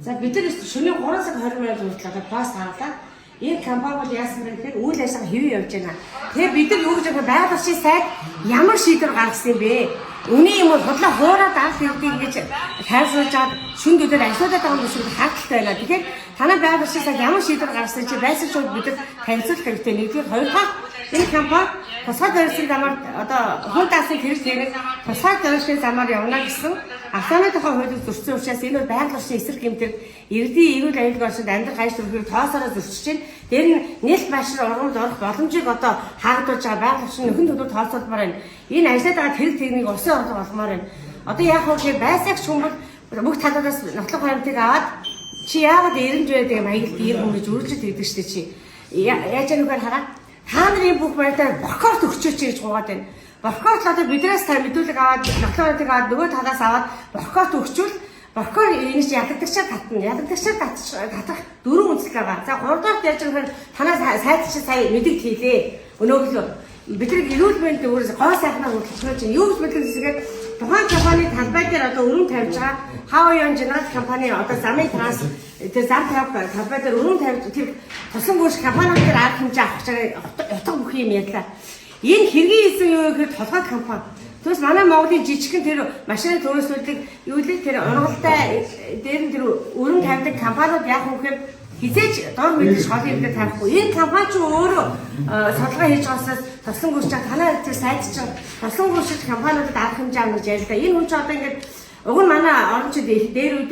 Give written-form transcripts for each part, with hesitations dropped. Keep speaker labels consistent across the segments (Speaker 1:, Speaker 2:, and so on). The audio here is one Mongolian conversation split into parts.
Speaker 1: За, бид нар шөнийн 3 цаг 20 минут хүртэл одоо пост харлаа. Энэ компани бол яасан бэ гэхээр үйл ажиллагаа хэвээ явж байна. Тэгээ бид нар юу гэж байгаа, байгаль орчны сайд ямар шийдвэр гаргасан юм бэ? Үний юм уу, худлаа хуураад авах хэрэгтэй гэж тайвшруулж аваад шүн дөдөр ажлуудад байгаа юм биш үү, хаалттай байна. Тэгэхээр танай байгаль орчны сайд ямар шийдвэр гаргасан чи байсан ч бид нар танилцуулах хэрэгтэй. Нэгдүгээр, хоёрдугаар, энэ компани тусгай зорилгын замаар, одоо хүн даасан хэрэг тэрэг тусгай зорилгын замаар явна гэсэн автономын тухай хуулийг зөрчсөн учраас энэ бол байгаль орчны эсрэг гэмтэл, иргэдийн эрүүл аюулгүй орчинд амьдрах ажил төрхийг тоосороо зөрчиж байна. Тэр нь нэлт машин ургамал орох боломжийг одоо хаагдуулж байгаа, байгаль орчин нөхөн төлөв тооцоолмоор байна. Энэ ажиллаад байгаа тэрэг тэрнийг усын орлого олмоор байна. Одоо яах вэ гэхээр байсаагч хүмүүс бүх талуудаас нотлох баримтыг аваад, чи яагаад эренж байдаг маяглалт ир хүн гэж үргэлжид хэлдэг штэ чи. Яаж яах вэ, хараа. Та нарын бүх баримтаар прокурорт өгчөөч гэж гуйгаад байна. Прокурорт одоо биднээс та мэдүүлэг аваад, нотлох баримтыг аваад, нөгөө талаас аваад прокурорт өгчвөл прокурор энэ чи ядагдагчаар татна. Ядагдагчаар татах дөрвөн үзэл байгаа. За, гуравдугаарт яаж байгаа вэ? Танаа сайд чи сая мэдэгд хийлээ. Өнөөглөө бид нар эрүүл мэнд өөрөөс гоо сайхнаа хөдөлгөж чинь юу гэж мэддэг гэсэгээр тухайн компани талбай дээр одоо өрөм тавьж байгаа Хаоян General компани одоо замын транс тэр зам тавих талбай дээр өрөм тавьж, тэр тусан гүйш компаниуд дээр арга хэмжээ авах гэж байгаа утга бүх юм ярьлаа. Энэ хэргийн хийсэн юу гэхээр толгой компани. Тэгээс манай Монголын жижигхэн тэр машины төрөөсөлдөг юу лээ, тэр ургалтай дээр нь тэр өрөм тавьдаг компаниуд яах вэ гэхээр хизээж дор мэдээж холын юм дээр тавихгүй. Энэ компани ч өөрөө судалгаа хийж байгаасаас тослон гүйж чаа танаа тэр сайд чинь тослон гүйшиж компаниудад арга хэмжээ авах гэж ярьлаа. Энэ хүн ч одоо ингээд уг нь манай орончид дээр үед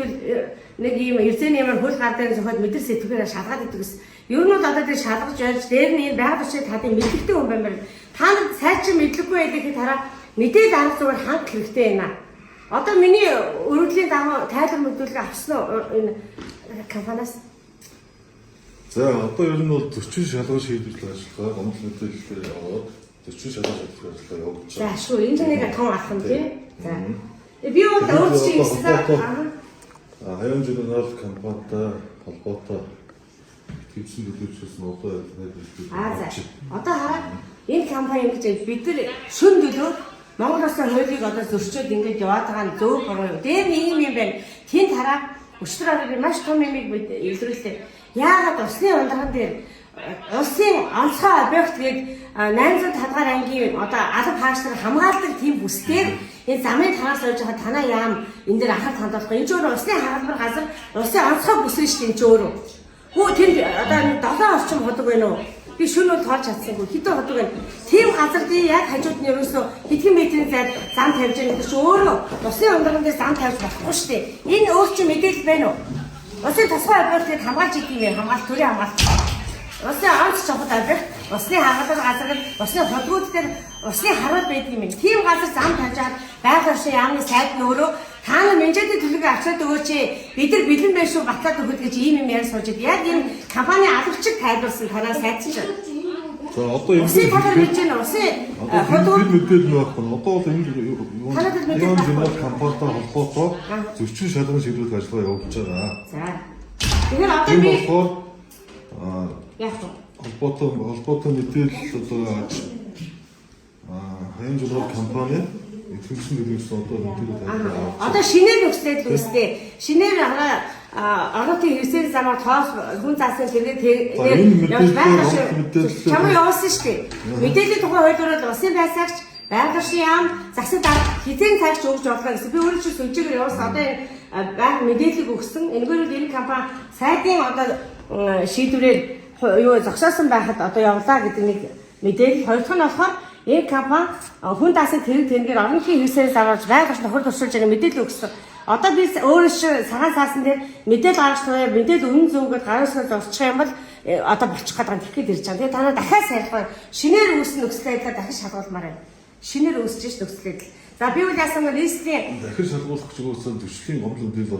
Speaker 1: нэг ийм эрзээний ямар хөл гар дээр зөхөд мэдэр сэтгэхээр шалгаад идэг гэсэн. Ер нь бол одоо тэр шалгаж ярьж дээр нь энэ байгаль орчны талын мэдлэгтэй хүн баймар. Та нар сайд чинь мэдлэггүй байлээ гэхэд хараа, мэдээлэл арга зүгээр хангах хэрэгтэй байна. Одоо миний өргөдлийн дагуу тайлбар мэдүүлэг авсан уу энэ компаниас?
Speaker 2: За, одоо ер нь бол зөрчин шалган шийдвэрлэх ажиллагаа гомдол мэдээлэлээр яваад зөрчин шалган шийдвэрлэх ажиллагаа явагдаж
Speaker 1: За шүү, энэ нэг том алхам тий. За. Би бол өөр чинь ирсэн.
Speaker 2: Хаян General компанитай холбоотой төвчсөн төлөвчөөс нь одоо найдварлаж
Speaker 1: Аа за. Одоо хараа, энэ компани ингэж бид нар шүн төлөө Монгол улсын хуулийг одоо зөрчөөд ингэж яваад байгаа нь зөв буруу юу? Дээр нь ийм юм байна. Тэнд хараа, өчтөр орой би маш том юмыг бид илрүүллээ. Яагаад усны ундраган дээр улсын онцгой объект гээд 800 талгаар ангийн одоо алба хаашлаар хамгаалдаг тийм бүсдээр энэ замын тараас сууж байгаа танаа яам энэ дээр анхаарал хандуулах. Энэ ч өөрөө усны хагалмар газар, улсын онцгой бүс шүү дээ, энэ ч өөрөө. Хүү, тэнд одоо нэг 7 орчим ходог байна уу? Би шөнө бол тоолж чадсангүй. Хэдэн ходог байна. Тийм газар би яг хажууд нь ерөөсөө хэдхэн метрийн зайд зам тавьж байгаа гэдэг чинь өөрөө усын ундраган дээр зам тавьж болохгүй шүү дээ. Энэ өөр чинь мэдээлэл байна уу? Улсын тусгай объектыг хамгаалж идэв юм, хамгаалт, төрийн хамгаалт. Улсын онц чухал объект, усны хагалал газар нь усны худгууд дээр усны харуул байдаг юм. Тийм газар зам тавьж аваад байгаль орчин яамны сайд нь өөрөө та нар менежерийн төлөвийг авчираад өгөөч, бид нар бэлэн байх шүү, батлаад өгөхөд гэж ийм юм яриа сууж идэв. Яг энэ компани алгачиг тайлбарсан танаа сайд чинь.
Speaker 2: За, одоо энэ
Speaker 1: Усын талаар хэлж байна. Усын
Speaker 2: Одоо
Speaker 1: худгууд
Speaker 2: мэдээлэл байхгүй. Одоо бол энэ юу
Speaker 1: Танад л мэдээлэл байхгүй.
Speaker 2: General компанитай холбоотой зөрчин шалган шийдвэрлэх ажиллагаа явагдаж байгаа.
Speaker 1: За. Тэгэхээр одоо
Speaker 2: Энэ
Speaker 1: би
Speaker 2: болохоор
Speaker 1: яах вэ?
Speaker 2: холбоотой мэдээлэл одоо Хаян General компани итгэмжсэн төлөвчсөн одоо мэдээлэл авч
Speaker 1: Одоо шинээр нөхцөл байдал үүсдээ. Шинээр хараа, орнотын хэрэгсэл замаар тоос хүн заасан тэргээ
Speaker 2: За, энэ
Speaker 1: явж
Speaker 2: мэдээлэл
Speaker 1: байгаа
Speaker 2: онц мэдээлэл
Speaker 1: чамаа явуулсан шүү дээ. Мэдээллийн тухай хуулиар улсын байсаагч, байгаль орчны яам засаг дарга хизээн цагч өгж болно гэсэн. Би өөрөө чи сүлжээгээр явуулсан. Одоо энэ байгаль мэдээллийг өгсөн. Энэгээр бол энэ компани сайдын одоо шийдвэрээр юу зогсоосон байхад одоо явлаа гэдэг нэг мэдээлэл. Хоёр дахь нь болохоор энэ компани хүн даасан тэрэг тэнгээр орон нутгийн хэрэгсэл зааварч байгаль орчин хурд туршилж байгаа мэдээлэл өгсөн. Одоо би өөрөө чи цагаан саасан дээр мэдээлэл гаргаж туяа, мэдээлэл үнэн зөв гэдээ гарын үсгээр зурчих юм бол одоо болчих гээд байгаа, тэгэх гээд ирж байгаа. Тэгээ танаа дахиад сайрах шинээр үүсэн нөхцөл байдлаа дахин шалгуулмаар байна. Шинээр үүсэж ш нөхцөл байдал. За, би бол яасан бэ? Нийслэлийн
Speaker 2: Дахин шалгуулах гэж өгсөн зөрчлийн гомдол мэдээлэл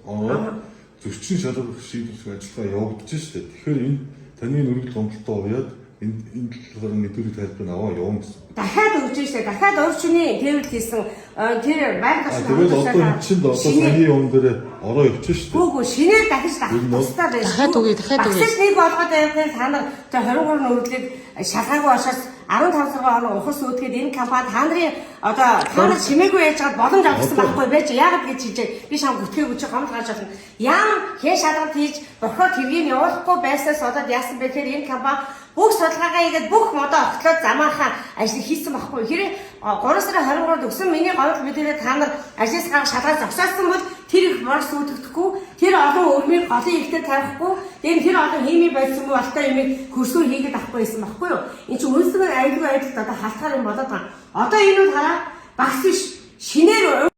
Speaker 2: ороод зөрчин шалгах шийдвэрлэх ажиллагаа явагдаж штэ. Тэгэхээр энэ таны өргөдөл гомдолтой уяад энэ талаар мэдүүлэг тайлбар аваа явна гэсэн.
Speaker 1: Дахиад өгч штэ. Дахиад урд шөнийн тээвэрлэл хийсэн Тэр байгаль орчин
Speaker 2: Тэгэл одоо эн чинь одоо саяны юм дээр ороо явчих шүү дээ.
Speaker 1: Гүү шинээр дахиж давах тусдаа байж.
Speaker 3: Дахиад үгүй, дахиад үгүй.
Speaker 1: Багсаж нэг болгоод байхын та нар тэр 23 нөрөглийг шалгаагүй бошоос 15 6 хоног ухас үүдгээд энэ компани та нарын одоо та нар чимээгүй яаж байгаа боломж авсан байхгүй байж яагаад гэж хийжээ би шам гүтгээгүй чи гомд гарч болно. Яам хэн шалгалт хийж бохоо тэргийг явуулахгүй байснаас болоод яасан бэ гэхээр энэ компани бүх судалгаагаа хийгээд бүх модоо огтлоод замаахаа ажил хийсэн байхгүй. Хэрэг 3 сарын 23-нд өгсөн миний гомдол мэдээлэл та нар ажлаас гарах шалгаа зогсоосон бол тэр их бор сүйтгэхгүй, тэр олон өрмийг голын ихтэй тавихгүй, тэгээд тэр олон химийн бодис юм болтой юмыг хөрсөөр хийгээд авахгүй байсан байхгүй юу? Энд чинь үнсгэн аюулгүй байдалд одоо халтгаар юм болоод байгаа. Одоо энэ бол хараа багс биш шинээр